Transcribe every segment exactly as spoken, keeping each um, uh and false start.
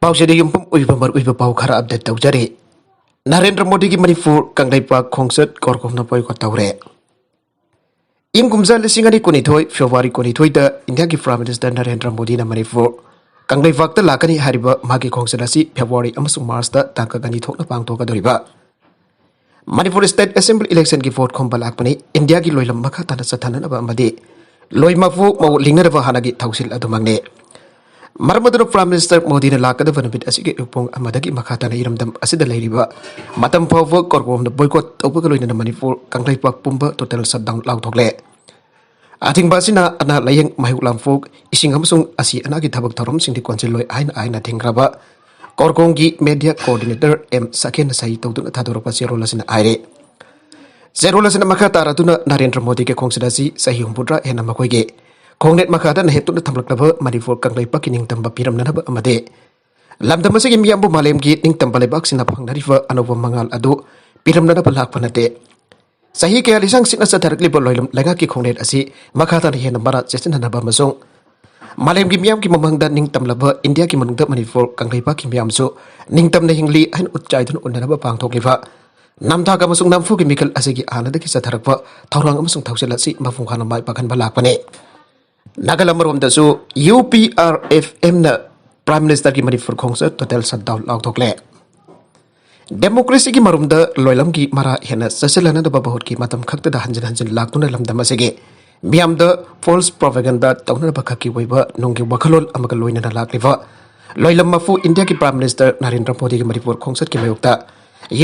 ꯄꯥꯎꯁꯤꯗ ꯌꯨꯝꯐꯝ ꯑꯣꯏꯕ ꯃꯔꯨꯑꯣꯏꯕ ꯄꯥꯎ ꯈꯔ ꯑꯞꯗꯦꯠ ꯇꯧꯖꯔꯤ꯫ ꯅꯔꯦꯟꯗ꯭ꯔ ꯃꯣꯗꯤꯒꯤ ꯃꯅꯤꯄꯨꯔ ꯀꯪꯂꯩꯄꯥꯛ ꯈꯣꯡꯆꯠ ꯀꯣꯔꯀꯣꯝꯅ ꯕꯣꯏꯀꯣꯠ ꯇꯧꯔꯦ꯫ ꯏꯪ ꯀꯨꯝꯖꯥ ꯂꯤꯁꯤꯡ ꯑꯅꯤ ꯀꯨꯟꯅꯤꯊꯣꯏ ꯐꯦꯕ꯭ꯔꯨꯋꯥꯔꯤ ꯀꯨꯟꯅꯤꯊꯣꯏꯗ ꯏꯟꯗꯤꯌꯥꯒꯤ ꯄ꯭ꯔꯥꯏꯝ ꯃꯤꯅꯤꯁꯇꯔ ꯅꯔꯦꯟꯗ꯭ꯔ ꯃꯣꯗꯤꯅ ꯃꯅꯤꯄꯨꯔ ꯀꯪꯂꯩꯄꯥꯛꯇ ꯂꯥꯛꯀꯅꯤ ꯍꯥꯏꯔꯤꯕ ꯃꯥꯒꯤ ꯈꯣꯡꯆꯠ ꯑꯁꯤ ꯐꯦꯕ꯭ꯔꯨꯋꯥꯔꯤ ꯑꯃꯁꯨꯡ ꯃꯥꯔꯆꯇ ꯇꯥꯡ ꯑꯅꯤ ꯊꯣꯛꯅ ꯄꯥꯡꯊꯣꯛꯀꯗꯧꯔꯤꯕ ꯃꯅꯤꯄꯨꯔ ꯁ꯭ꯇꯦꯠ ꯑꯦꯁꯦꯝꯕ꯭ꯂꯤ ꯏꯂꯦꯛꯁꯟꯒꯤ ꯚꯣꯠ ꯈꯣꯝꯕ ꯂꯥꯛꯄꯅꯤ꯫ ꯏꯟꯗꯤꯌꯥꯒꯤ ꯂꯣꯏꯂꯝ ꯃꯈꯥ ꯇꯥꯅ ꯆꯠꯊꯅꯅꯕ ꯑꯃꯗꯤ ꯂꯣꯏ ꯃꯥꯐꯨ ꯃꯧ ꯂꯤꯡꯅꯅꯕ ꯍꯥꯟꯅꯒꯤ ꯊꯧꯁꯤꯜ ꯑꯗꯨꯃꯛꯅꯤ꯫ ꯃꯔꯝ ꯑꯗꯨꯅ ꯄ꯭ꯔꯥꯏꯝ ꯃꯤꯅꯤꯁꯇꯔ ꯃꯣꯗꯤꯅ ꯂꯥꯛꯀꯗꯕ ꯅꯨꯃꯤꯠ ꯑꯁꯤꯒꯤ ꯑꯌꯨꯛ ꯄꯨꯡ ꯑꯃꯗꯒꯤ ꯃꯈꯥ ꯇꯥꯅ ꯏꯔꯝꯗꯝ ꯑꯁꯤꯗ ꯂꯩꯔꯤꯕ ꯃꯇꯝ ꯐꯥꯎꯕ ꯀꯣꯔꯀꯣꯝꯅ ꯕꯣꯏꯀꯣꯠ ꯇꯧꯕꯒ ꯂꯣꯏꯅꯅ ꯃꯅꯤꯄꯨꯔ ꯀꯪꯂꯩꯄꯥꯛ ꯄꯨꯝꯕ ꯇꯣꯇꯦꯜ ꯁꯠꯗꯥꯎꯟ ꯂꯥꯎꯊꯣꯛꯂꯦ꯫ ꯑꯊꯤꯡꯕ ꯑꯁꯤꯅ ꯑꯅꯥ ꯂꯥꯌꯦꯡ, ꯃꯍꯩ ꯂꯥꯡꯐꯣꯛ, ꯏꯁꯤꯡ ꯑꯃꯁꯨꯡ ꯑꯁꯤ ꯑꯅꯥꯒꯤ ꯊꯕꯛ ꯊꯧꯔꯝꯁꯤꯡꯗꯤ ꯀꯣꯟꯁꯤꯜꯂꯣꯏ ꯍꯥꯏꯅ ꯍꯥꯏꯅ ꯊꯤꯡꯈ꯭ꯔꯕ ꯀꯣꯔꯀꯣꯡꯒꯤ ꯃꯦꯗꯤꯌꯥ ꯀꯣꯑꯣꯔꯗꯤꯅꯦꯇꯔ ꯑꯦꯝ ꯁꯥꯀꯦꯟꯅ ꯁꯍꯤ ꯇꯧꯗꯨꯅ ꯊꯥꯗꯣꯔꯛꯄ ꯆꯦꯔꯣꯜ ꯑꯁꯤꯅ ꯍꯥꯏꯔꯤ꯫ ꯆꯦꯔꯣꯜ ꯑꯁꯤꯅ ꯃꯈꯥ ꯇꯥꯔꯗꯨꯅ ꯅꯔꯦꯟꯗ꯭ꯔ ꯃꯣꯗꯤꯒꯤ ꯈꯣꯡꯆꯠ ꯑꯁꯤ ꯆꯍꯤ ꯍꯨꯝꯐꯨꯇꯔꯥ ꯍꯦꯟꯅ ꯃꯈꯣꯏꯒꯤ ꯈꯣꯡꯅꯦꯠ ꯃꯈꯥꯗ ꯅꯍꯦꯠꯇꯨꯅ ꯊꯝꯂꯛꯂꯕ ꯃꯅꯤꯄꯨꯔ ꯀꯪꯂꯩꯄꯥꯛꯀꯤ ꯅꯤꯡꯇꯝꯕ ꯄꯤꯔꯝꯅꯅꯕ ꯑꯃꯗꯤ ꯂꯝꯗꯝ ꯑꯁꯤꯒꯤ ꯃꯤꯌꯥꯝꯕꯨ ꯃꯥꯂꯦꯝꯒꯤ ꯅꯤꯡꯇꯝꯕ ꯂꯩꯕꯥꯛꯁꯤꯡꯅ ꯐꯪꯅꯔꯤꯕ ꯑꯅꯧꯕ ꯃꯉꯥꯜ ꯑꯗꯨ ꯄꯤꯔꯝꯅꯅꯕ ꯂꯥꯛꯄ ꯅꯠꯇꯦ꯫ ꯆꯍꯤ ꯀꯌꯥ ꯂꯤꯁꯥꯡ ꯁꯤꯠꯅ ꯆꯠꯊꯔꯛꯂꯤꯕ ꯂꯣꯏꯂꯝ ꯂꯩꯉꯥꯛꯀꯤ ꯈꯣꯡꯅꯦꯠ ꯑꯁꯤ ꯃꯈꯥ ꯇꯥꯅ ꯍꯦꯟꯅ ꯃꯔꯥ ꯆꯦꯠꯁꯤꯟꯅꯅꯕ ꯑꯃꯁꯨꯡ ꯃꯥꯂꯦꯝꯒꯤ ꯃꯤꯌꯥꯝꯒꯤ ꯃꯃꯥꯡꯗ ꯅꯤꯡꯇꯝꯂꯕ ꯏꯟꯗꯤꯌꯥꯒꯤ ꯃꯅꯨꯡꯗ ꯃꯅꯤꯄꯨꯔ ꯀꯪꯂꯩꯄꯥꯛꯀꯤ ꯃꯤꯌꯥꯝꯁꯨ ꯅꯤꯡꯇꯝꯅ ꯍꯤꯡꯂꯤ ꯍꯥꯏꯅ ꯎꯠꯆꯥꯏꯗꯨꯅ ꯎꯠꯅꯅꯕ ꯄꯥꯡꯊꯣꯛꯂꯤꯕ ꯅꯝꯊꯥꯛ ꯑꯃꯁꯨꯡ ꯅꯝꯐꯨꯒꯤ ꯃꯤꯈꯜ ꯑꯁꯤꯒꯤ ꯍꯥꯟꯅꯗꯒꯤ ꯆꯠꯊꯔꯛꯄ ꯊꯧꯔꯥꯡ ꯑꯃꯁꯨꯡ ꯊꯧꯁꯤꯜ ꯑꯁꯤ ꯃꯄꯨꯡ ꯐꯥꯅ ꯃꯥꯏ ꯄꯥꯛꯍꯟꯕ ꯂꯥꯛꯄꯅꯤ꯫ ꯅꯥꯒꯥꯂꯦꯟ ꯑꯃꯔꯣꯝꯗꯁꯨ ꯌꯨ ꯄꯤ ꯑꯥꯔ ꯑꯦꯐ ꯑꯦꯝꯅ ꯄ꯭ꯔꯥꯏꯝ ꯃꯤꯅꯤꯁꯇꯔꯒꯤ ꯃꯅꯤꯄꯨꯔ ꯈꯣꯡꯆꯠ ꯇꯣꯇꯦꯜ ꯁꯠꯗꯥꯎꯟ ꯂꯥꯎꯊꯣꯛꯂꯦ꯫ ꯗꯦꯃꯣꯀ꯭ꯔꯦꯁꯤꯒꯤ ꯃꯔꯨꯝꯗ ꯂꯣꯏꯂꯝꯒꯤ ꯃꯔꯥ ꯍꯦꯟꯅ ꯆꯠꯁꯤꯜꯍꯟꯅꯗꯕ ꯚꯣꯠꯀꯤ ꯃꯇꯝ ꯈꯛꯇꯗ ꯍꯟꯖꯤꯟ ꯍꯟꯖꯤꯟ ꯂꯥꯛꯇꯨꯅ ꯂꯝꯗꯝ ꯑꯁꯤꯒꯤ ꯃꯤꯌꯥꯝꯗ ꯐꯣꯜꯁ ꯄ꯭ꯔꯣꯄꯦꯒꯦꯟꯗꯥ ꯇꯧꯅꯅꯕ ꯈꯛꯀꯤ ꯑꯣꯏꯕ ꯅꯨꯡꯒꯤ ꯋꯥꯈꯜꯂꯣꯟ ꯑꯃꯒ ꯂꯣꯏꯅꯅ ꯂꯥꯛꯂꯤꯕ ꯂꯣꯏꯂꯝ ꯃꯄꯨ ꯏꯟꯗꯤꯌꯥꯒꯤ ꯄ꯭ꯔꯥꯏꯝ ꯃꯤꯅꯤꯁꯇꯔ ꯅꯔꯦꯟꯗ꯭ꯔ ꯃꯣꯗꯤꯒꯤ ꯃꯅꯤꯄꯨꯔ ꯈꯣꯡꯆꯠꯀꯤ ꯃꯥꯌꯣꯛꯇ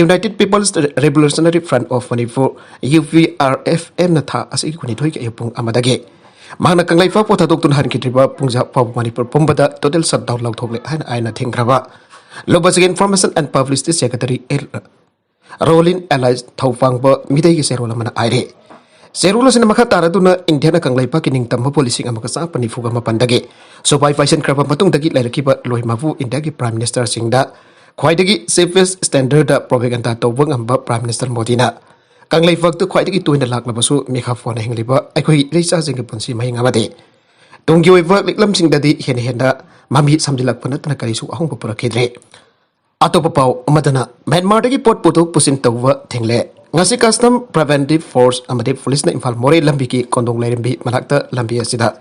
United People's Revolutionary Front of Manipur, U P R F ꯑꯦꯝꯅ ꯊꯥ ꯑꯁꯤꯒꯤ ꯀꯨꯟꯅꯤꯊꯣꯏꯒꯤ ꯑꯌꯨꯛ ꯄꯨꯡ ꯑꯃꯗꯒꯤ ꯃꯍꯥꯛꯅ ꯀꯪꯂꯩꯄꯥꯛꯄꯨ ꯊꯥꯗꯣꯛꯇꯨꯅ ꯍꯟꯈꯤꯗ꯭ꯔꯤꯕ ꯄꯨꯡꯖꯥ ꯐꯥꯎꯕ ꯃꯅꯤꯄꯨꯔ ꯄꯨꯝꯕꯗ ꯇꯣꯇꯦꯜ ꯁꯠꯗꯥꯎꯟ ꯂꯥꯎꯊꯣꯛꯂꯦ ꯍꯥꯏꯅ ꯑꯥꯏꯟꯅ ꯊꯤꯡꯈ꯭ꯔꯕ ꯂꯨꯕꯁꯤꯒꯤ Information and Publicity Secretary L Rolin alias Thoupangba ꯃꯤꯇꯩꯒꯤ ꯆꯦꯔꯣꯜ ꯑꯃꯅ ꯍꯥꯏꯔꯤ꯫ ꯆꯦꯔꯣꯜ ꯑꯁꯤꯅ ꯃꯈꯥ ꯇꯥꯔꯗꯨꯅ ꯏꯟꯗꯤꯌꯥꯅ ꯀꯪꯂꯩꯄꯥꯛꯀꯤ ꯅꯤꯡꯇꯝꯕ ꯄꯣꯂꯤꯁꯤꯡ ꯑꯃꯒ ꯆꯥꯝꯃ ꯅꯤꯐꯨꯒ ꯃꯥꯄꯟꯗꯒꯤ ꯁꯨꯄꯥꯏ ꯄꯥꯏꯁꯤꯟꯈ꯭ꯔꯕ ꯃꯇꯨꯡꯗꯒꯤ ꯂꯩꯔꯛꯈꯤꯕ ꯂꯣꯏ ꯃꯥꯐꯨ ꯏꯟꯗꯤꯌꯥꯒꯤ ꯄ꯭ꯔꯥꯏꯝ ꯃꯤꯅꯤꯁꯇꯔꯁꯤꯡꯗ ꯈ꯭ꯋꯥꯏꯗꯒꯤ ꯁꯦꯐꯦꯁ ꯁ꯭ꯇꯦꯟꯗꯔꯗ ꯄ꯭ꯔꯣꯄꯦꯒꯦꯟꯗꯥ ꯇꯧꯕ ꯉꯝꯕ ꯄ꯭ꯔꯥꯏꯝ ꯃꯤꯅꯤꯁꯇꯔ ꯃꯣꯗꯤꯅ ꯀꯪꯂꯩꯄꯥꯛꯇ ꯈ꯭ꯋꯥꯏꯗꯒꯤ ꯇꯣꯏꯅ ꯂꯥꯛꯂꯕꯁꯨ ꯃꯤꯈꯥ ꯐꯣꯟꯅ ꯍꯤꯡꯂꯤꯕ ꯑꯩꯈꯣꯏ ꯏꯔꯩꯆꯥꯁꯤꯡꯒꯤ ꯄꯨꯟꯁꯤ ꯃꯍꯤꯡ ꯑꯃꯗꯤ ꯇꯨꯡꯒꯤ ꯑꯣꯏꯕ ꯂꯤꯛꯂꯝꯁꯤꯡꯗꯗꯤ ꯍꯦꯟꯅ ꯍꯦꯟꯅ ꯃꯃꯤ ꯁꯝꯖꯤꯜꯂꯛꯄ ꯅꯠꯇꯅ ꯀꯔꯤꯁꯨ ꯑꯍꯣꯡꯕ ꯄꯨꯔꯛꯈꯤꯗ꯭ꯔꯦ꯫ ꯑꯇꯣꯞꯄ ꯄꯥꯎ ꯑꯃꯗꯅ, ꯃ꯭ꯌꯥꯟꯃꯥꯔꯗꯒꯤ ꯄꯣꯠ ꯄꯨꯊꯣꯛ ꯄꯨꯁꯤꯟ ꯇꯧꯕ ꯊꯤꯡꯂꯦ꯫ ꯉꯁꯤ Custom Preventive Force ꯑꯃꯗꯤ ꯄꯨꯂꯤꯁꯅ ꯏꯝꯐꯥꯜ ꯃꯣꯔꯦ ꯂꯝꯕꯤꯒꯤ ꯀꯣꯟꯗꯣꯡ ꯂꯥꯏꯔꯦꯝꯕꯤ ꯃꯅꯥꯛꯇ ꯂꯝꯕꯤ ꯑꯁꯤꯗ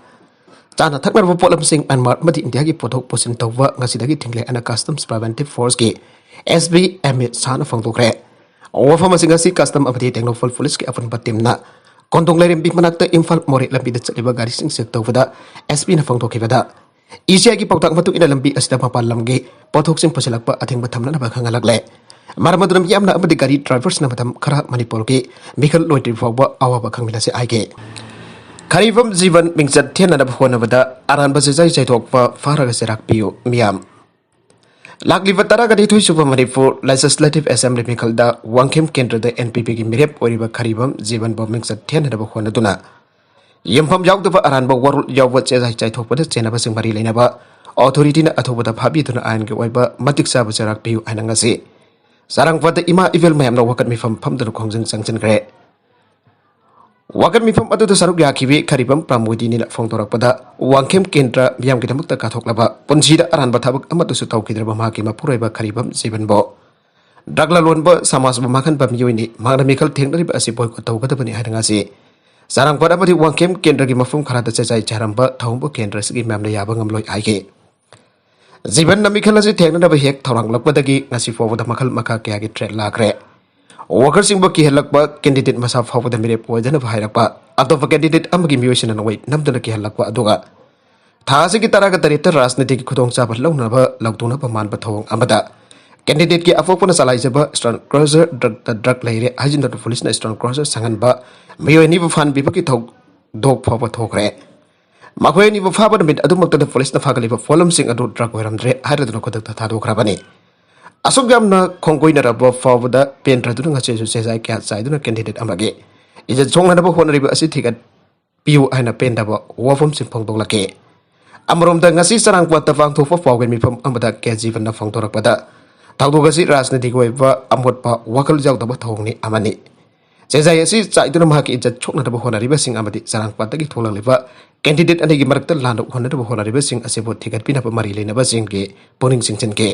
ꯆꯥꯅ ꯊꯛꯅꯔꯕ ꯄꯣꯠꯂꯝꯁꯤꯡ ꯃ꯭ꯌꯥꯟꯃꯥꯔ ꯑꯃꯗꯤ ꯏꯟꯗꯤꯌꯥꯒꯤ ꯄꯣꯠꯊꯣꯛ ꯄꯨꯁꯤꯟ ꯇꯧꯕ ꯉꯁꯤꯗꯒꯤ ꯊꯤꯡꯂꯦ ꯍꯥꯏꯅ Customs Preventive Forceꯀꯤ S P M A ꯁꯥꯅ ꯐꯣꯡꯗꯣꯛꯈ꯭ꯔꯦ꯫ ꯋꯥꯐꯝ ꯑꯁꯤ ꯉꯁꯤ Custom ꯑꯃꯗꯤ ꯇꯦꯡꯅꯧꯄꯜ ꯄꯨꯂꯤꯁꯀꯤ ꯑꯄꯨꯟꯕ ꯇꯤꯝꯅ ꯀꯣꯟꯗꯣꯡ ꯂꯥꯏꯔꯦꯝꯕꯤ ꯃꯅꯥꯛꯇ ꯏꯝꯐꯥꯜ ꯃꯣꯔꯦ ꯂꯝꯕꯤꯗ ꯆꯠꯂꯤꯕ ꯒꯥꯔꯤꯁꯤꯡ ꯆꯦꯛ ꯇꯧꯕꯗ S Pꯅ ꯐꯣꯡꯗꯣꯛꯈꯤꯕꯗ, E C Iꯒꯤ ꯄꯥꯎꯇꯥꯛ ꯃꯇꯨꯡ ꯏꯟꯅ ꯂꯝꯕꯤ ꯑꯁꯤꯗ ꯃꯄꯥꯟ ꯂꯝꯒꯤ ꯄꯣꯠꯊꯣꯛꯁꯤꯡ ꯄꯨꯁꯤꯜꯂꯛꯄ ꯑꯊꯤꯡꯕ ꯊꯝꯅꯅꯕ ꯈꯪꯍꯜꯂꯛꯂꯦ꯫ ꯃꯔꯝ ꯑꯗꯨꯅ ꯃꯤꯌꯥꯝꯅ ꯑꯃꯗꯤ ꯒꯥꯔꯤ ꯗ꯭ꯔꯥꯏꯚꯔꯁꯤꯡꯅ ꯃꯇꯝ ꯈꯔ ꯃꯅꯤꯄꯨꯔꯒꯤ ꯃꯤꯈꯜ ꯂꯣꯏꯗ꯭ꯔꯤꯕ ꯐꯥꯎꯕ ꯑꯋꯥꯕ ꯈꯪꯃꯤꯟꯅꯁꯤ ꯍꯥꯏꯒꯦ꯫ ꯈꯔꯤꯕꯝ ꯖꯤꯕꯟ ꯃꯤꯡꯆꯠ ꯊꯦꯟꯅꯅꯕ ꯍꯣꯠꯅꯕꯗ ꯑꯔꯥꯟꯕ ꯆꯦꯖꯥꯏ ꯆꯥꯏꯊꯣꯛꯄ ꯐꯥꯔꯒ ꯆꯩꯔꯥꯛ ꯄꯤꯌꯨ ꯃꯤꯌꯥꯝ꯫ ꯂꯥꯛꯂꯤꯕ ꯇꯔꯥꯒ ꯅꯤꯊꯣꯏ ꯁꯨꯕ ꯃꯅꯤꯄꯨꯔ Legislative Assembly ꯃꯤꯈꯜꯗ ꯋꯥꯡꯈꯦꯝ ꯀꯦꯟꯗ꯭ꯔꯗ N P Pꯒꯤ ꯃꯤꯔꯦꯞ ꯑꯣꯏꯔꯤꯕ ꯈꯔꯤꯕꯝ ꯖꯤꯕꯟꯕꯨ ꯃꯤꯡꯆꯠ ꯊꯦꯟꯅꯅꯕ ꯍꯣꯠꯅꯗꯨꯅ ꯌꯨꯝꯐꯝ ꯌꯥꯎꯗꯕ ꯑꯔꯥꯟꯕ ꯋꯥꯔꯣꯜ ꯌꯥꯎꯕ ꯆꯦꯖꯥꯏ ꯆꯥꯏꯊꯣꯛꯄꯗ ꯆꯦꯟꯅꯕꯁꯤꯡ ꯃꯔꯤ ꯂꯩꯅꯕ authorityꯅ ꯑꯊꯨꯕꯗ ꯐꯥꯕꯤꯗꯨꯅ ꯑꯥꯏꯟꯒꯤ ꯑꯣꯏꯕ ꯃꯇꯤꯛ ꯆꯥꯕ ꯆꯩꯔꯥꯛ ꯄꯤꯌꯨ ꯍꯥꯏꯅ ꯉꯁꯤ ꯆꯥꯔꯥꯡꯄꯥꯠꯇ ꯏꯃꯥ ꯏꯕꯦꯜ ꯃꯌꯥꯝꯅ ꯋꯥꯀꯠ ꯃꯤꯐꯝ ꯐꯝꯗꯨꯅ ꯈꯣꯡꯖꯪ ꯆꯪꯁꯤꯟꯈ꯭ꯔꯦ꯫ ꯋꯥꯀꯠ ꯃꯤꯐꯝ ꯑꯗꯨꯗ ꯁꯔꯨꯛ ꯌꯥꯈꯤꯕꯤ ꯈꯔꯤꯕꯝ ꯄ꯭ꯔꯥꯃꯣꯗꯤꯅꯤꯅ ꯐꯣꯡꯗꯣꯔꯛꯄꯗ, ꯋꯥꯡꯈꯦꯝ ꯀꯦꯟꯗ꯭ꯔ ꯃꯤꯌꯥꯝꯒꯤꯗꯃꯛꯇ ꯀꯥꯊꯣꯛꯂꯕ ꯄꯨꯟꯁꯤꯗ ꯑꯔꯥꯟꯕ ꯊꯕꯛ ꯑꯃꯠꯇꯁꯨ ꯇꯧꯈꯤꯗ꯭ꯔꯕ ꯃꯍꯥꯛꯀꯤ ꯃꯄꯨꯔꯣꯏꯕ ꯈꯔꯤꯕꯝ ꯖꯤꯕꯟꯕꯨ ꯗ꯭ꯔꯒ ꯂꯂꯣꯟꯕ, ꯁꯃꯥꯖ ꯃꯥꯡꯍꯟꯕ ꯃꯤꯑꯣꯏꯅꯤ, ꯃꯍꯥꯛꯅ ꯃꯤꯈꯜ ꯊꯦꯡꯅꯔꯤꯕ ꯑꯁꯤ boycott ꯇꯧꯒꯗꯕꯅꯤ ꯍꯥꯏꯅ ꯉꯁꯤ ꯆꯥꯔꯥꯡꯄꯥꯠ ꯑꯃꯗꯤ ꯋꯥꯡꯈꯦꯝ ꯀꯦꯟꯗ꯭ꯔꯒꯤ ꯃꯐꯝ ꯈꯔꯗ ꯆꯦꯆꯥꯏ ꯆꯥꯏꯔꯝꯕ ꯊꯧꯑꯣꯡꯕꯨ ꯀꯦꯟꯗ꯭ꯔ ꯑꯁꯤꯒꯤ ꯃꯤꯌꯥꯝꯅ ꯌꯥꯕ ꯉꯝꯂꯣꯏ ꯍꯥꯏꯈꯤ꯫ ꯖꯤꯕꯟꯅ ꯃꯤꯈꯜ ꯑꯁꯤ ꯊꯦꯡꯅꯅꯕ ꯍꯦꯛ ꯊꯧꯔꯥꯡꯂꯛꯄꯗꯒꯤ ꯉꯁꯤ ꯐꯥꯎꯕꯗ ꯃꯈꯜ ꯃꯈꯥ ꯀꯌꯥꯒꯤ threat ꯂꯥꯛꯈ꯭ꯔꯦ꯫ Workerꯁꯤꯡꯕꯨ ꯀꯤꯍꯜꯂꯛꯄ, candidate ꯃꯁꯥ ꯐꯥꯎꯕꯗ ꯃꯤꯔꯦꯞ ꯑꯣꯏꯗꯅꯕ ꯍꯥꯏꯔꯛꯄ, ꯑꯇꯣꯞꯄ candidate ꯑꯃꯒꯤ ꯃꯤꯑꯣꯏꯁꯤꯡꯅ ꯅꯣꯡꯃꯩ ꯅꯝꯗꯨꯅ ꯀꯤꯍꯜꯂꯛꯄ, ꯑꯗꯨꯒ ꯊꯥ ꯑꯁꯤꯒꯤ ꯇꯔꯥꯒ ꯇꯔꯦꯠꯇ ꯔꯥꯖꯅꯤꯇꯤꯒꯤ ꯈꯨꯗꯣꯡꯆꯥꯕ ꯂꯧꯅꯕ ꯂꯧꯗꯨꯅꯕ ꯃꯥꯟꯕ ꯊꯧꯑꯣꯡ ꯑꯃꯗ candidateꯀꯤ ꯑꯄꯣꯛꯄꯅ ꯆꯂꯥꯏꯖꯕ Stone Crusher ꯗ꯭ꯔꯒꯇ ꯗ꯭ꯔꯒ ꯂꯩꯔꯦ ꯍꯥꯏꯖꯤꯟꯗꯨꯅ ꯄꯨꯂꯤꯁꯅ Stone Crusher ꯁꯪꯍꯟꯕ, ꯃꯤꯑꯣꯏ ꯑꯅꯤꯕꯨ ꯐꯥꯟꯕꯤꯕꯒꯤ ꯊꯧꯗꯣꯛ ꯐꯥꯎꯕ ꯊꯣꯛꯈ꯭ꯔꯦ꯫ ꯃꯈꯣꯏ ꯑꯅꯤꯕꯨ ꯐꯥꯕ ꯅꯨꯃꯤꯠ ꯑꯗꯨꯃꯛꯇꯗ ꯄꯨꯂꯤꯁꯅ ꯐꯥꯒꯠꯂꯤꯕ ꯄꯣꯠꯂꯝꯁꯤꯡ ꯑꯗꯨ ꯗ꯭ꯔꯒ ꯑꯣꯏꯔꯝꯗ꯭ꯔꯦ ꯍꯥꯏꯔꯗꯨꯅ ꯈꯨꯗꯛꯇ ꯊꯥꯗꯣꯛꯈ꯭ꯔꯕꯅꯤ꯫ ꯑꯁꯨꯛ ꯌꯥꯝꯅ ꯈꯣꯡꯒꯣꯏꯅꯔꯕ ꯐꯥꯎꯕꯗ ꯄꯦꯟꯗ꯭ꯔꯗꯨꯅ ꯉꯁꯤꯁꯨ ꯆꯦꯖꯥꯏ ꯀꯌꯥ ꯆꯥꯏꯗꯨꯅ candidate ꯑꯃꯒꯤ ꯏꯖꯠ ꯁꯣꯛꯅꯅꯕ ꯍꯣꯠꯅꯔꯤꯕ ꯑꯁꯤ ꯊꯤꯒꯠꯄꯤꯌꯨ ꯍꯥꯏꯅ ꯄꯦꯟꯗꯕ ꯋꯥꯐꯝꯁꯤꯡ ꯐꯣꯡꯗꯣꯛꯂꯛꯈꯤ꯫ ꯑꯃꯔꯣꯝꯗ ꯉꯁꯤ ꯆꯔꯥꯡꯄꯥꯠꯇ ꯄꯥꯡꯊꯣꯛꯄ ꯄꯥꯎꯒꯤ ꯃꯤꯐꯝ ꯑꯃꯗ ꯀꯦ ꯖꯤꯕꯟꯅ ꯐꯣꯡꯗꯣꯔꯛꯄꯗ, ꯊꯧꯗꯣꯛ ꯑꯁꯤ ꯔꯥꯖꯅꯤꯇꯤꯒꯤ ꯑꯣꯏꯕ ꯑꯃꯣꯠꯄ ꯋꯥꯈꯜ ꯌꯥꯎꯗꯕ ꯊꯧꯑꯣꯡꯅꯤ ꯑꯃꯅꯤ꯫ ꯆꯦꯖꯥꯏ ꯑꯁꯤ ꯆꯥꯏꯗꯨꯅ ꯃꯍꯥꯛꯀꯤ ꯏꯖꯠ ꯁꯣꯛꯅꯅꯕ ꯍꯣꯠꯅꯔꯤꯕꯁꯤꯡ ꯑꯃꯗꯤ ꯆꯔꯥꯡꯄꯥꯠꯇꯒꯤ ꯊꯣꯛꯂꯛꯂꯤꯕ candidate ꯑꯅꯤꯒꯤ ꯃꯔꯛꯇ ꯂꯥꯟꯗ ꯎꯍꯟꯅꯅꯕ ꯍꯣꯠꯅꯔꯤꯕꯁꯤꯡ ꯑꯁꯤꯕꯨ ꯊꯤꯒꯠꯄꯤꯅꯕ ꯃꯔꯤ ꯂꯩꯅꯕꯁꯤꯡꯒꯤ ꯄꯨꯛꯅꯤꯡ ꯆꯤꯡꯁꯤꯟꯈꯤ꯫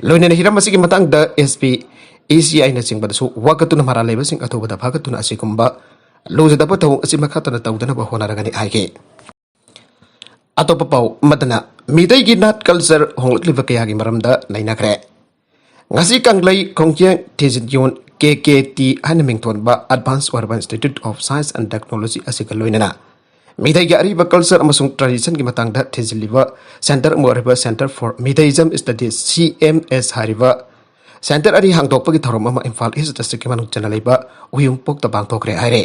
ꯂꯣꯏꯅꯅ ꯍꯤꯔꯝ ꯑꯁꯤꯒꯤ ꯃꯇꯥꯡꯗ SP, ECIꯅꯆꯤꯡꯕꯗꯁꯨ ꯋꯥꯀꯠꯇꯨꯅ ꯃꯔꯥꯜ ꯂꯩꯕꯁꯤꯡ ꯑꯊꯨꯕꯗ ꯐꯥꯒꯠꯇꯨꯅ ꯑꯁꯤꯒꯨꯝꯕ ꯂꯨꯖꯗꯕ ꯊꯧꯑꯣꯡ ꯑꯁꯤ ꯃꯈꯥ ꯇꯥꯅ ꯇꯧꯗꯅꯕ ꯍꯣꯠꯅꯔꯒꯅꯤ ꯍꯥꯏꯈꯤ꯫ ꯑꯇꯣꯞꯄ ꯄꯥꯎ ꯑꯃꯗꯅ ꯃꯤꯇꯩꯒꯤ ꯅꯥꯠ culture ꯍꯣꯡꯂꯛꯂꯤꯕ ꯀꯌꯥꯒꯤ ꯃꯔꯝꯗ ꯅꯩꯅꯈ꯭ꯔꯦ꯫ ꯉꯁꯤ ꯀꯪꯂꯩ ꯈꯣꯡꯖꯦꯡ ꯊꯤꯖꯤꯟ ꯌꯣꯟ KKT ꯍꯥꯏꯅ ꯃꯤꯡꯊꯣꯟꯕ Advanced ꯑꯣꯏꯔꯕ Institute of Science and Technology ꯑꯁꯤꯒ ꯂꯣꯏꯅꯅ ꯃꯤꯇꯩꯒꯤ ꯑꯔꯤꯕ culture ꯑꯃꯁꯨꯡ traditionꯒꯤ ꯃꯇꯥꯡꯗ ꯊꯤꯖꯤꯜꯂꯤꯕ center ꯑꯃ ꯑꯣꯏꯔꯤꯕ Center for Meiteism Studies, CMS ꯍꯥꯏꯔꯤꯕ center ꯑꯅꯤ ꯍꯥꯡꯗꯣꯛꯄꯒꯤ ꯊꯧꯔꯝ ꯑꯃ ꯏꯝꯐꯥꯜ East Districtꯀꯤ ꯃꯅꯨꯡ ꯆꯟꯅ ꯂꯩꯕ ꯎꯌꯨꯝꯄꯣꯛꯇ ꯄꯥꯡꯊꯣꯛꯈ꯭ꯔꯦ ꯍꯥꯏꯔꯦ꯫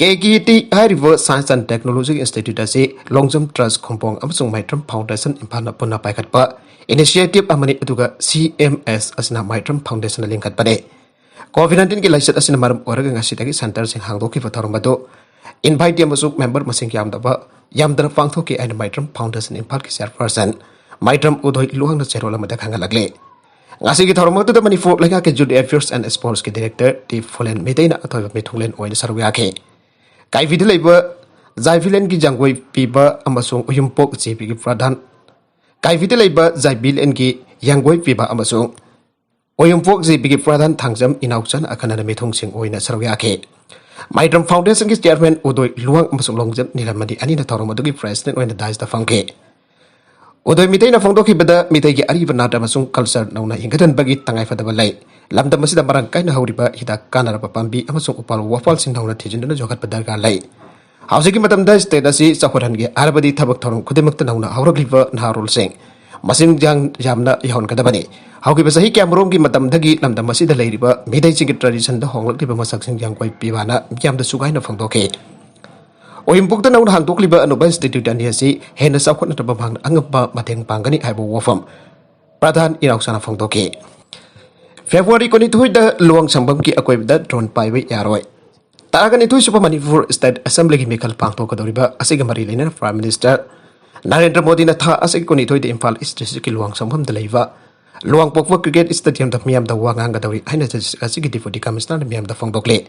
KKT ꯍꯥꯏꯔꯤꯕ Science and Technology Institute ꯑꯁꯤ ꯂꯣꯡꯖꯝ Trust ꯈꯣꯡꯕꯣꯡ ꯑꯃꯁꯨꯡ ꯃꯥꯏꯇ꯭ꯔꯝ Foundation ꯏꯝꯐꯥꯜꯅ ꯄꯨꯟꯅ ꯄꯥꯏꯈꯠꯄ initiative ꯑꯃꯅꯤ, ꯑꯗꯨꯒ CMS ꯑꯁꯤꯅ ꯃꯥꯏꯇ꯭ꯔꯝ Foundationꯅ ꯂꯤꯡꯈꯠꯄꯅꯤ꯫ COVID nineteenꯒꯤ ꯂꯥꯏꯆꯠ ꯑꯁꯤꯅ ꯃꯔꯝ ꯑꯣꯏꯔꯒ ꯉꯁꯤꯗꯒꯤ centerꯁꯤꯡ ꯍꯥꯡꯗꯣꯛꯈꯤꯕ ꯊꯧꯔꯝ ꯑꯗꯨ invitee ꯑꯃꯁꯨꯡ member ꯃꯁꯤꯡ ꯌꯥꯝꯗꯕ, ꯌꯥꯝꯗꯅ ꯄꯥꯡꯊꯣꯛꯈꯤ ꯍꯥꯏꯅ ꯃꯥꯏꯇ꯭ꯔꯝ Foundation ꯏꯝꯐꯥꯜꯒꯤ chairperson ꯃꯥꯏꯇ꯭ꯔꯝ ꯎꯗꯣꯏ ꯂꯨꯋꯥꯡꯅ ꯆꯦꯔꯣꯜ ꯑꯃꯗ ꯈꯪꯍꯜꯂꯛꯂꯤ꯫ ꯉꯁꯤꯒꯤ ꯊꯧꯔꯝ ꯑꯗꯨꯗ ꯃꯅꯤꯄꯨꯔ ꯂꯩꯉꯥꯛꯀꯤ Youth Affairs and Sportsꯀꯤ Director ꯇꯤ ꯐꯨꯂꯦꯟ ꯃꯤꯇꯩꯅ ꯑꯊꯣꯏꯕ ꯃꯤꯊꯨꯡꯂꯦꯟ ꯑꯣꯏꯅ ꯁꯔꯨꯛ ꯌꯥꯈꯤ꯫ ꯀꯥꯏꯕꯤꯗ ꯂꯩꯕ ꯖꯥꯏꯕꯤꯂꯦꯟꯒꯤ ꯌꯥꯡꯒꯣꯏ ꯄꯤꯕ ꯑꯃꯁꯨꯡ ꯎꯌꯨꯝꯄꯣꯛ ꯖꯦꯕꯤꯒꯤ ꯄ꯭ꯔꯙꯥꯟ, ꯀꯥꯏꯕꯤꯗ ꯂꯩꯕ ꯖꯥꯏꯕꯤꯂꯦꯟꯒꯤ ꯌꯥꯡꯒꯣꯏ ꯄꯤꯕ ꯑꯃꯁꯨꯡ ꯎꯌꯨꯝꯄꯣꯛ ꯖꯦꯕꯤꯒꯤ ꯄ꯭ꯔꯙꯥꯟ ꯊꯥꯡꯖꯝ ꯏꯅꯥꯎꯆꯟ ꯑꯈꯟꯅꯅ ꯃꯤꯊꯨꯡꯁꯤꯡ ꯑꯣꯏꯅ ꯁꯔꯨꯛ ꯌꯥꯈꯤ꯫ ꯃꯥꯏꯇ꯭ꯔꯝ Foundationꯒꯤ chairman ꯎꯗꯣꯏ ꯂꯨꯋꯥꯡ ꯑꯃꯁꯨꯡ ꯂꯣꯡꯖꯝ ꯅꯤꯂꯝꯃꯅꯤ ꯑꯅꯤꯅ ꯊꯧꯔꯝ ꯑꯗꯨꯒꯤ president ꯑꯣꯏꯅ dais ꯇ ꯐꯝꯈꯤ꯫ ꯎꯗꯣꯏ ꯃꯤꯇꯩꯅ ꯐꯣꯡꯗꯣꯛꯈꯤꯕꯗ ꯃꯤꯇꯩꯒꯤ ꯑꯔꯤꯕ ꯅꯥꯠ ꯑꯃꯁꯨꯡ culture ꯅꯧꯅ ꯍꯤꯡꯒꯠꯍꯟꯕꯒꯤ ꯇꯉꯥꯏꯐꯗꯕ ꯂꯩ꯫ ꯂꯝꯗꯝ ꯑꯁꯤꯗ ꯃꯔꯥꯡ ꯀꯥꯏꯅ ꯍꯧꯔꯤꯕ ꯍꯤꯗꯥꯛ ꯀꯥꯟꯅꯔꯕ ꯄꯥꯝꯕꯤ ꯑꯃꯁꯨꯡ ꯎꯄꯥꯜ ꯋꯥꯄꯥꯜꯁꯤꯡ ꯅꯧꯅ ꯊꯤꯖꯤꯟꯗꯨꯅ ꯌꯣꯛꯈꯠꯄ ꯗꯔꯀꯥꯔ ꯂꯩ꯫ ꯍꯧꯖꯤꯛꯀꯤ ꯃꯇꯝꯗ state ꯑꯁꯤ ꯆꯥꯎꯈꯠꯍꯟꯒꯦ ꯍꯥꯏꯔꯕꯗꯤ ꯊꯕꯛ ꯊꯧꯔꯝ ꯈꯨꯗꯤꯡꯃꯛꯇ ꯅꯧꯅ ꯍꯧꯔꯛꯂꯤꯕ ꯅꯍꯥꯔꯣꯜꯁꯤꯡ ꯃꯁꯤꯡ ꯌꯥꯝ ꯌꯥꯝꯅ ꯌꯥꯎꯍꯟꯒꯗꯕꯅꯤ꯫ ꯍꯧꯈꯤꯕ ꯆꯍꯤ ꯀꯌꯥꯃꯔꯣꯝꯒꯤ ꯃꯇꯝꯗꯒꯤ ꯂꯝꯗꯝ ꯑꯁꯤꯗ ꯂꯩꯔꯤꯕ ꯃꯤꯇꯩꯁꯤꯡꯒꯤ traditionꯗ ꯍꯣꯡꯂꯛꯂꯤꯕ ꯃꯁꯛꯁꯤꯡ ꯌꯥꯡꯒꯣꯏ ꯄꯤꯕꯥꯅ ꯃꯤꯌꯥꯝꯗ ꯁꯨꯒꯥꯏꯅ ꯐꯣꯡꯗꯣꯛꯈꯤ꯫ ꯑꯣꯌꯨꯝꯄꯣꯛꯇ ꯅꯧꯅ ꯍꯥꯡꯗꯣꯛꯂꯤꯕ ꯑꯅꯧꯕ institute ꯑꯅꯤ ꯑꯁꯤ ꯍꯦꯟꯅ ꯆꯥꯎꯈꯠꯅꯅꯕ ꯃꯍꯥꯛꯅ ꯑꯉꯝꯕ ꯃꯇꯦꯡ ꯄꯥꯡꯒꯅꯤ ꯍꯥꯏꯕ ꯋꯥꯐꯝ ꯄ꯭ꯔꯙꯥꯟ ꯏꯅꯥꯎꯆꯥꯅ ꯐꯣꯡꯗꯣꯛꯈꯤ꯫ ꯐꯦꯕ꯭ꯔꯨꯋꯥꯔꯤ ꯀꯨꯟꯅꯤꯊꯣꯏꯗ ꯂꯨꯋꯥꯡ ꯁꯪꯕꯝꯒꯤ ꯑꯀꯣꯏꯕꯗ drone ꯄꯥꯏꯕ ꯌꯥꯔꯣꯏ꯫ ꯇꯔꯥꯒ ꯅꯤꯊꯣꯏ ꯁꯨꯕ ꯃꯅꯤꯄꯨꯔ State Assemblyꯒꯤ ꯃꯤꯈꯜ ꯄꯥꯡꯊꯣꯛꯀꯗꯧꯔꯤꯕ ꯑꯁꯤꯒ ꯃꯔꯤ ꯂꯩꯅꯅ Prime Minister ꯅꯔꯦꯟꯗ꯭ꯔ ꯃꯣꯗꯤꯅ ꯊꯥ ꯑꯁꯤꯒꯤ ꯀꯨꯟꯅꯤꯊꯣꯏꯗ ꯏꯝꯐꯥꯜ East Districtꯀꯤ ꯂꯨꯋꯥꯡ ꯁꯪꯕꯝꯗ ꯂꯩꯕ ꯂꯨꯋꯥꯡꯄꯣꯛꯄ ꯀ꯭ꯔꯤꯀꯦꯠ ꯁ꯭ꯇꯦꯗꯤꯌꯝꯗ ꯃꯤꯌꯥꯝꯗ ꯋꯥ ꯉꯥꯡꯒꯗꯧꯔꯤ ꯍꯥꯏꯅ ꯖꯁꯇꯤꯁ ꯑꯁꯤꯒꯤ ꯗꯦꯄꯨꯇꯤ ꯀꯃꯤꯁꯅꯔꯅ ꯃꯤꯌꯥꯝꯗ ꯐꯣꯡꯗꯣꯛꯂꯤ꯫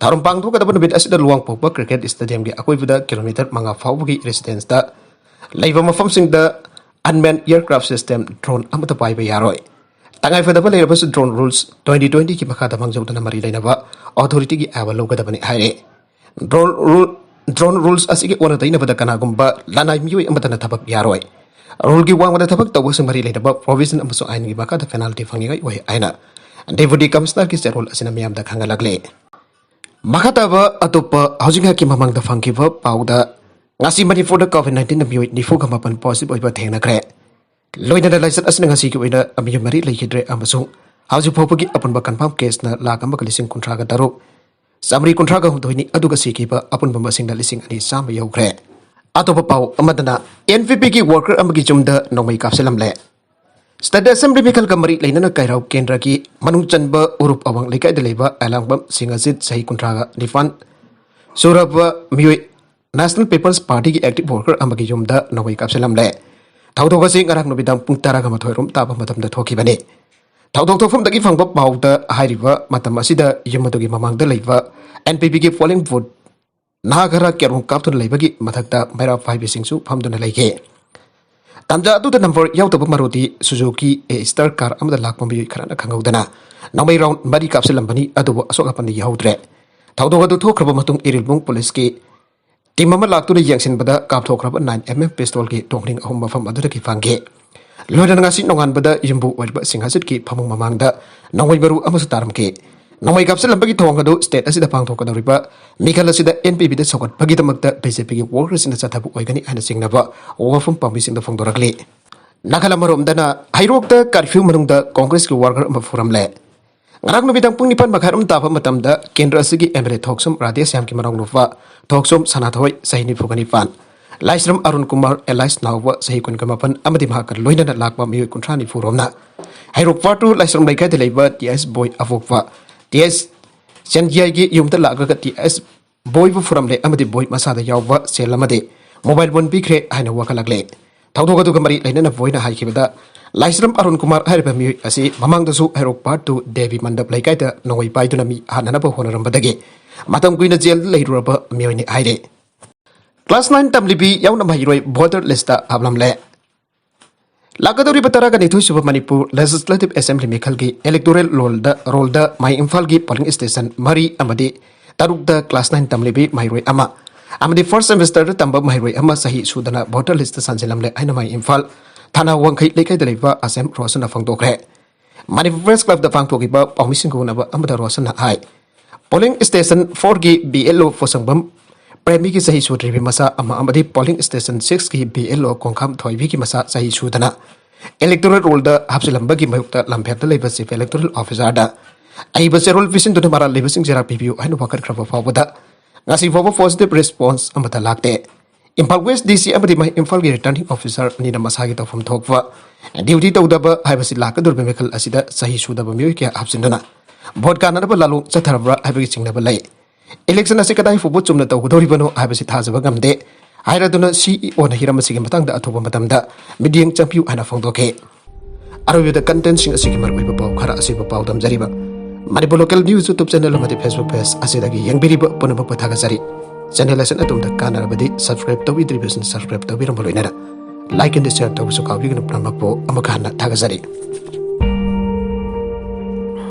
ꯊꯧꯔꯝ ꯄꯥꯡꯊꯣꯛꯀꯗꯕ ꯅꯨꯃꯤꯠ ꯑꯁꯤꯗ ꯂꯨꯋꯥꯡꯄꯣꯛꯄ ꯀ꯭ꯔꯤꯀꯦꯠ ꯁ꯭ꯇꯦꯗꯤꯌꯝꯒꯤ ꯑꯀꯣꯏꯕꯗ ꯀꯤꯂꯣꯃꯤꯇꯔ ꯃꯉꯥ ꯐꯥꯎꯕꯒꯤ ꯔꯦꯁꯤꯗꯦꯟꯁꯇ ꯂꯩꯕ ꯃꯐꯝꯁꯤꯡꯗ unmanned aircraft system drone ꯑꯃꯠꯇ ꯄꯥꯏꯕ ꯌꯥꯔꯣꯏ꯫ ꯇꯉꯥꯏꯐꯗꯕ ꯂꯩꯔꯕꯁꯨ drone rules twenty twenty ꯒꯤ ꯃꯈꯥꯗ ꯃꯥꯡꯖꯧꯗꯅ ꯃꯔꯤ ꯂꯩꯅꯕ ꯑꯣꯊꯣꯔꯤꯇꯤꯒꯤ ꯑꯌꯥꯕ ꯂꯧꯒꯗꯕꯅꯤ ꯍꯥꯏꯔꯦ꯫ Drone rule drone rules ꯑꯁꯤꯒꯤ ꯑꯣꯟꯅ ꯇꯩꯅꯕꯗ ꯀꯅꯥꯒꯨꯝꯕ ꯂꯅꯥꯏ ꯃꯤꯑꯣꯏ ꯑꯃꯠꯇꯅ ꯊꯕꯛ ꯌꯥꯔꯣꯏ꯫ Ruleꯒꯤ ꯋꯥꯡꯃꯗ ꯊꯕꯛ ꯇꯧꯕꯁꯤꯡ ꯃꯔꯤ ꯂꯩꯅꯕ provision ꯑꯃꯁꯨꯡ ꯑꯥꯏꯟꯒꯤ ꯃꯈꯥꯗ penalty ꯐꯪꯅꯤꯡꯉꯥꯏ ꯑꯣꯏ ꯍꯥꯏꯅ Deputy Commissionerꯒꯤ ꯆꯦꯔꯣꯜ ꯑꯁꯤꯅ ꯃꯤꯌꯥꯝꯗ ꯈꯪꯍꯜꯂꯛꯂꯤ꯫ ꯃꯈꯥ ꯇꯥꯕ ꯑꯇꯣꯞꯄ ꯍꯧꯖꯤꯛ ꯉꯥꯏꯍꯥꯛꯀꯤ ꯃꯃꯥꯡꯗ ꯐꯪꯈꯤꯕ ꯄꯥꯎꯗ, ꯉꯁꯤ ꯃꯅꯤꯄꯨꯔꯗ COVID nineteenꯗ ꯃꯤꯑꯣꯏ ꯅꯤꯐꯨꯒ ꯃꯥꯄꯟ positive ꯑꯣꯏꯕ ꯊꯦꯡꯅꯈ꯭ꯔꯦ꯫ ꯂꯣꯏꯅꯅ ꯂꯥꯏꯆꯠ ꯑꯁꯤꯅ ꯉꯁꯤꯒꯤ ꯑꯣꯏꯅ ꯃꯤꯑꯣꯏ ꯃꯔꯤ ꯂꯩꯈꯤꯗ꯭ꯔꯦ ꯑꯃꯁꯨꯡ ꯍꯧꯖꯤꯛ ꯐꯥꯎꯕꯒꯤ ꯑꯄꯨꯟꯕ confirm caseꯅ ꯂꯥꯈ ꯑꯃꯒ ꯂꯤꯁꯤꯡ ꯀꯨꯟꯊ꯭ꯔꯥꯒ ꯇꯔꯨꯛ, ꯆꯥꯃꯔꯤ ꯀꯨꯟꯊ꯭ꯔꯥꯒ ꯍꯨꯝꯗꯣꯏꯅꯤ, ꯑꯗꯨꯒ ꯁꯤꯈꯤꯕ ꯑꯄꯨꯟꯕ ꯃꯁꯤꯡꯅ ꯂꯤꯁꯤꯡ ꯑꯅꯤ ꯆꯥꯝꯃ ꯌꯧꯈ꯭ꯔꯦ꯫ ꯑꯇꯣꯞꯄ ꯄꯥꯎ ꯑꯃꯗꯅ, NPPꯒꯤ worker ꯑꯃꯒꯤ ꯌꯨꯝꯗ ꯅꯣꯡꯃꯩ ꯀꯥꯞꯁꯤꯜꯂꯝꯂꯦ꯫ State Assembly ꯃꯤꯈꯜꯒ ꯃꯔꯤ ꯂꯩꯅꯅ ꯀꯩꯔꯥꯎ ꯀꯦꯟꯗ꯭ꯔꯒꯤ ꯃꯅꯨꯡ ꯆꯟꯕ ꯎꯔꯨꯞ ꯑꯋꯥꯡ ꯂꯩꯀꯥꯏꯗ ꯂꯩꯕ ꯑꯦꯂꯥꯡꯕꯝ ꯁꯤꯡꯍꯖꯤꯠ, ꯆꯍꯤ ꯀꯨꯟꯊ꯭ꯔꯥꯒ ꯅꯤꯄꯥꯟ ꯁꯨꯔꯕ ꯃꯤꯑꯣꯏ, National People's Partyꯒꯤ active worker ꯑꯃꯒꯤ ꯌꯨꯝꯗ ꯅꯣꯡꯃꯩ ꯀꯥꯞꯁꯤꯜꯂꯝꯂꯦ꯫ ꯊꯧꯗꯣꯛ ꯑꯁꯤ ꯉꯔꯥꯡ ꯅꯨꯃꯤꯗꯥꯡ ꯄꯨꯡ ꯇꯔꯥꯒ ꯃꯥꯊꯣꯏ ꯔꯣꯝ ꯇꯥꯕ ꯃꯇꯝꯗ ꯊꯣꯛꯈꯤꯕꯅꯤ꯫ ꯊꯧꯗꯣꯛ ꯊꯣꯛꯐꯝꯗꯒꯤ ꯐꯪꯕ ꯄꯥꯎꯗ ꯍꯥꯏꯔꯤꯕ ꯃꯇꯝ ꯑꯁꯤꯗ ꯌꯨꯝ ꯑꯗꯨꯒꯤ ꯃꯃꯥꯡꯗ ꯂꯩꯕ NPPꯒꯤ polling booth ꯅꯍꯥ ꯈꯔ ꯀꯦꯔꯣꯡ ꯀꯥꯞꯇꯨꯅ ꯂꯩꯕꯒꯤ ꯃꯊꯛꯇ ꯃꯩꯔꯥ ꯄꯥꯏꯕꯤꯁꯤꯡꯁꯨ ꯐꯝꯗꯨꯅ ꯂꯩꯈꯤ꯫ ꯇꯥꯟꯖꯥ ꯑꯗꯨꯗ number ꯌꯥꯎꯗꯕ Maruti Suzuki Aster car ꯑꯃꯗ ꯂꯥꯛꯄ ꯃꯤꯑꯣꯏ ꯈꯔꯅ ꯈꯪꯍꯧꯗꯅ ꯅꯣꯡꯃꯩ round ꯃꯔꯤ ꯀꯥꯞꯁꯤꯜꯂꯝꯕꯅꯤ, ꯑꯗꯨꯕꯨ ꯑꯁꯣꯛ ꯑꯄꯟꯗꯤ ꯌꯥꯎꯍꯧꯗ꯭ꯔꯦ꯫ ꯊꯧꯗꯣꯛ ꯑꯗꯨ ꯊꯣꯛꯈ꯭ꯔꯕ ꯃꯇꯨꯡ ꯏꯔꯤꯜꯕꯨꯡ policeꯀꯤ team ꯑꯃ ꯂꯥꯛꯇꯨꯅ ꯌꯦꯡꯁꯤꯟꯕꯗ ꯀꯥꯞꯊꯣꯛꯈ꯭ꯔꯕ nine MM pistolꯒꯤ ꯇꯣꯡꯈ꯭ꯔꯤꯡ ꯑꯍꯨꯝ ꯃꯐꯝ ꯑꯗꯨꯗꯒꯤ ꯐꯪꯈꯤ꯫ ꯂꯣꯏꯅꯅ ꯉꯁꯤ ꯅꯣꯡꯉꯥꯟꯕꯗ ꯌꯨꯝꯕꯨ ꯑꯣꯏꯔꯤꯕ ꯁꯤꯡꯍꯖꯤꯠꯀꯤ ꯐꯃꯨꯡ ꯃꯃꯥꯡꯗ ꯅꯣꯡꯃꯩ ꯃꯔꯨ ꯑꯃꯁꯨ ꯇꯥꯔꯝꯈꯤ꯫ ꯅꯣꯡꯃꯩ ꯀꯥꯞꯁꯤꯜꯂꯝꯕꯒꯤ ꯊꯧꯑꯣꯡ ꯑꯗꯨ state ꯑꯁꯤꯗ ꯄꯥꯡꯊꯣꯛꯀꯗꯧꯔꯤꯕ ꯃꯤꯈꯜ ꯑꯁꯤꯗ NPPꯗ ꯁꯧꯒꯠꯄꯒꯤꯗꯃꯛꯇ BJPꯒꯤ workerꯁꯤꯡꯅ ꯆꯠꯊꯕ ꯑꯣꯏꯒꯅꯤ ꯍꯥꯏꯅ ꯆꯤꯡꯅꯕ ꯋꯥꯐꯝ ꯄꯥꯝꯕꯤꯁꯤꯡꯗ ꯐꯣꯡꯗꯣꯔꯛꯂꯤ꯫ ꯅꯥꯀꯜ ꯑꯃꯔꯣꯝꯗꯅ ꯍꯩꯔꯣꯛꯇ curfew ꯃꯅꯨꯡꯗ Congressꯀꯤ worker ꯑꯃ ꯐꯨꯔꯝꯂꯦ꯫ ꯉꯔꯥꯡ ꯅꯨꯃꯤꯗꯥꯡ ꯄꯨꯡ ꯅꯤꯄꯥꯟ ꯃꯈꯥꯏ ꯔꯣꯝ ꯇꯥꯕ ꯃꯇꯝꯗ ꯀꯦꯟꯗ꯭ꯔ ꯑꯁꯤꯒꯤ MLA ꯊꯣꯛꯆꯣꯝ ꯔꯥꯙꯦꯁ꯭ꯌꯥꯝꯒꯤ ꯃꯅꯥꯎꯅꯨꯄꯥ ꯊꯣꯛꯆꯣꯝ ꯁꯅꯥꯊꯣꯏ, ꯆꯍꯤ ꯅꯤꯐꯨꯒ ꯅꯤꯄꯥꯟ, ꯂꯥꯏꯁ꯭ꯔꯝ ꯑꯔꯨꯟ ꯀꯨꯃꯥꯔ alias ꯅꯥꯎꯕ, ꯆꯍꯤ ꯀꯨꯟꯒ ꯃꯥꯄꯟ ꯑꯃꯗꯤ ꯃꯍꯥꯛꯀ ꯂꯣꯏꯅꯅ ꯂꯥꯛꯄ ꯃꯤꯑꯣꯏ ꯀꯨꯟꯊ꯭ꯔꯥ ꯅꯤꯐꯨ ꯔꯣꯝꯅ ꯍꯩꯔꯣꯛ part two ꯂꯥꯏꯁ꯭ꯔꯝ ꯂꯩꯀꯥꯏꯗ ꯂꯩꯕ TS ꯕꯣꯏ ꯑꯄꯣꯛꯄ, TS ꯆꯦꯟꯒꯤꯌꯥꯏꯒꯤ ꯌꯨꯝꯗ ꯂꯥꯛꯂꯒ TS ꯕꯣꯏꯕꯨ ꯐꯨꯔꯝꯂꯦ ꯑꯃꯗꯤ ꯕꯣꯏ ꯃꯁꯥꯗ ꯌꯥꯎꯕ ꯁꯦꯜ ꯑꯃꯗꯤ mobile phone ꯄꯤꯈ꯭ꯔꯦ ꯍꯥꯏꯅ ꯋꯥꯀꯠꯂꯛꯂꯦ꯫ ꯊꯧꯗꯣꯛ ꯑꯗꯨꯒ ꯃꯔꯤ ꯂꯩꯅꯅ ꯕꯣꯏꯅ ꯍꯥꯏꯈꯤꯕꯗ, ꯂꯥꯏꯁ꯭ꯔꯝ ꯑꯔꯨꯟ ꯀꯨꯃꯥꯔ ꯍꯥꯏꯔꯤꯕ ꯃꯤꯑꯣꯏ ꯑꯁꯤ ꯃꯃꯥꯡꯗꯁꯨ ꯍꯩꯔꯣꯛ ꯄꯥꯔꯠ ꯇꯨ ꯗꯦꯕꯤ ꯃꯟꯗꯞ ꯂꯩꯀꯥꯏꯗ ꯅꯣꯡꯃꯩ ꯄꯥꯏꯗꯨꯅ ꯃꯤ ꯍꯥꯠꯅꯅꯕ ꯍꯣꯠꯅꯔꯝꯕꯗꯒꯤ ꯃꯇꯝ ꯀꯨꯏꯅ ꯖꯦꯜꯗ ꯂꯩꯔꯨꯔꯕ ꯃꯤꯑꯣꯏꯅꯤ ꯍꯥꯏꯔꯤ꯫ ꯀ꯭ꯂꯥꯁ ꯅꯥꯏꯟ ꯇꯝꯂꯤꯕꯤ ꯌꯥꯎꯅ ꯃꯍꯩꯔꯣꯏ ꯚꯣꯇꯔ ꯂꯤꯁꯇ ꯍꯥꯞꯂꯝꯂꯦ꯫ ꯂꯥꯛꯀꯗꯧꯔꯤꯕ ꯇꯔꯥꯒ ꯅꯤꯊꯣꯏ ꯁꯨꯕ ꯃꯅꯤꯄꯨꯔ ꯂꯦꯖꯤꯁꯂꯦꯇꯤꯚ ꯑꯦꯁꯦꯝꯕ꯭ꯂꯤ ꯃꯤꯈꯜꯒꯤ ꯏꯂꯦꯛꯇꯣꯔꯦꯜ ꯔꯣꯜꯗ, ꯔꯣꯜꯗ ꯃꯥꯏ ꯏꯝꯐꯥꯜꯒꯤ ꯄꯣꯂꯤꯡ ꯁ꯭ꯇꯦꯁꯟ ꯃꯔꯤ ꯑꯃꯗꯤ ꯇꯔꯨꯛꯇ ꯀ꯭ꯂꯥꯁ ꯅꯥꯏꯟ ꯇꯝꯂꯤꯕꯤ ꯃꯍꯩꯔꯣꯏ ꯑꯃ ꯑꯃꯗꯤ ꯐꯥꯔꯁ ꯁꯦꯃꯤꯁꯇꯔꯗ ꯇꯝꯕ ꯃꯍꯩꯔꯣꯏ ꯑꯃ ꯆꯍꯤ ꯁꯨꯗꯅ ꯚꯣꯇꯔ ꯂꯤꯁꯇ ꯆꯟꯁꯤꯜꯂꯝꯂꯦ ꯍꯥꯏꯅ ꯃꯥꯏ ꯏꯝꯐꯥꯜ ꯊꯥꯅ ꯋꯥꯡꯈꯩ ꯂꯩꯀꯥꯏꯗ ꯂꯩꯕ ꯑꯁꯦꯝ ꯔꯣꯁꯟꯅ ꯐꯣꯡꯗꯣꯛꯈ꯭ꯔꯦ꯫ ꯃꯅꯤꯄꯨꯔ ꯄ꯭ꯔꯦꯁ ꯀ꯭ꯂꯕꯇ ꯄꯥꯡꯊꯣꯛꯈꯤꯕ ꯄꯥꯎꯃꯤꯁꯤꯡꯒ ꯎꯅꯕ ꯑꯃꯗ ꯔꯣꯁꯟꯅ ꯍꯥꯏ, ꯄꯣꯂꯤꯡ ꯁ꯭ꯇꯦꯁꯟ ꯐꯣꯔꯒꯤ ꯕꯤ ꯑꯦꯜ ꯑꯣ ꯄꯣꯁꯪꯕꯝ ꯄ꯭ꯔꯦꯃꯤꯒꯤ ꯆꯍꯤ ꯁꯨꯗ꯭ꯔꯤꯕꯤ ꯃꯆꯥ ꯑꯃ ꯑꯃꯗꯤ ꯄꯣꯂꯤꯡ ꯁ꯭ꯇꯦꯁꯟ ꯁꯤꯛꯁꯀꯤ ꯕꯤ ꯑꯦꯜ ꯑꯣ ꯀꯣꯡꯈꯥꯝ ꯊꯣꯏꯕꯤꯒꯤ ꯃꯆꯥ ꯆꯍꯤ ꯁꯨꯗꯅ ꯏꯂꯦꯛꯇꯣꯔꯦꯜ ꯔꯣꯜꯗ ꯍꯥꯞꯆꯤꯜꯂꯝꯕꯒꯤ ꯃꯥꯌꯣꯛꯇ ꯂꯝꯐꯦꯜꯗ ꯂꯩꯕ ꯆꯤꯐ ꯏꯂꯦꯛꯇꯣꯔꯦꯜ ꯑꯣꯐꯤꯁꯥꯔꯗ ꯑꯏꯕ ꯆꯦꯔꯣꯜ ꯄꯤꯁꯤꯟꯗꯨꯅ ꯃꯔꯥꯜ ꯂꯩꯕꯁꯤꯡ ꯆꯩꯔꯥꯛ ꯄꯤꯕꯤꯌꯨ ꯍꯥꯏꯅ ꯋꯥꯀꯠꯈ꯭ꯔꯕ ꯐꯥꯎꯕꯗ ꯉꯁꯤ ꯐꯥꯎꯕ ꯄꯣꯖꯤꯇꯤꯚ ꯔꯦꯁꯄꯣꯟꯁ ꯑꯃꯠꯇ ꯂꯥꯛꯇꯦ꯫ ꯏꯝꯐꯥꯜ ꯋꯦꯁ ꯗꯤ ꯁꯤ ꯑꯃꯗꯤ ꯃꯍꯩ ꯏꯝꯐꯥꯜꯒꯤ ꯔꯤꯇꯔꯅꯤꯡ ꯑꯣꯐꯤꯁꯥꯔ ꯑꯅꯤꯅ ꯃꯁꯥꯒꯤ ꯇꯧꯐꯝ ꯊꯣꯛꯄ ꯗ꯭ꯌꯨꯇꯤ ꯇꯧꯗꯕ ꯍꯥꯏꯕꯁꯤ ꯂꯥꯛꯀꯗꯧꯔꯤꯕ ꯃꯤꯈꯜ ꯑꯁꯤꯗ ꯆꯍꯤ ꯁꯨꯗꯕ ꯃꯤꯑꯣꯏ ꯀꯌꯥ ꯍꯥꯞꯆꯤꯟꯗꯨꯅ ꯚꯣꯠ ꯀꯥꯟꯅꯅꯕ ꯂꯥꯂꯣꯡ ꯆꯠꯊꯔꯕ꯭ꯔꯥ ꯍꯥꯏꯕꯒꯤ ꯆꯤꯡꯅꯕ ꯂꯩ꯫ ꯏꯂꯦꯛꯁꯟ ꯑꯁꯤ ꯀꯗꯥꯏ ꯐꯥꯎꯕ ꯆꯨꯝꯅ ꯇꯧꯒꯗꯧꯔꯤꯕꯅꯣ ꯍꯥꯏꯕꯁꯤ ꯊꯥꯖꯕ ꯉꯝꯗꯦ ꯍꯥꯏꯔꯗꯨꯅ ꯁꯤ ꯏ ꯑꯣꯅ ꯍꯤꯔꯝ ꯑꯁꯤꯒꯤ ꯃꯇꯥꯡꯗ ꯑꯊꯨꯕ ꯃꯇꯝꯗ ꯃꯤꯠꯌꯦꯡ ꯆꯪꯕꯤꯌꯨ ꯍꯥꯏꯅ ꯐꯣꯡꯗꯣꯛꯈꯤ꯫ ꯑꯔꯣꯏꯕꯗ ꯀꯟꯇꯦꯟꯁꯤꯡ ꯑꯁꯤꯒꯤ ꯃꯔꯨꯑꯣꯏꯕ ꯄꯥꯎ ꯈꯔ ꯑꯁꯤꯕꯨ ꯄꯥꯎꯗꯝꯖꯔꯤꯕ Manipur local news YouTube channel ꯑꯃꯗꯤ ꯐꯦꯁꯕꯨꯛ ꯄꯦꯖ ꯑꯁꯤꯗꯒꯤ ꯌꯦꯡꯕꯤꯔꯤꯕ ꯄꯨꯝꯅꯃꯛꯄꯨ ꯊꯥꯒꯠꯆꯔꯤ꯫ ꯆꯦꯅꯦꯜ ꯑꯁꯤꯅ ꯑꯗꯣꯝꯗ ꯀꯥꯟꯅꯔꯕꯗꯤ ꯁꯕꯁꯀ꯭ꯔꯥꯏꯕ ꯇꯧꯕꯤꯗ꯭ꯔꯤꯕꯁꯤꯡ ꯁꯕꯁꯀ꯭ꯔꯥꯏꯕ ꯇꯧꯕꯤꯔꯝꯕ ꯂꯣꯏꯅꯅ ꯂꯥꯏꯛ ꯑꯦꯟ ꯁꯤꯌꯔ ꯇꯧꯕꯁꯨ ꯀꯥꯎꯕꯤꯒꯅꯨ꯫ ꯄꯨꯝꯅꯃꯛꯄꯨ ꯑꯃꯨꯛꯀ ꯍꯟꯅ ꯊꯥꯒꯠꯆꯔꯤ꯫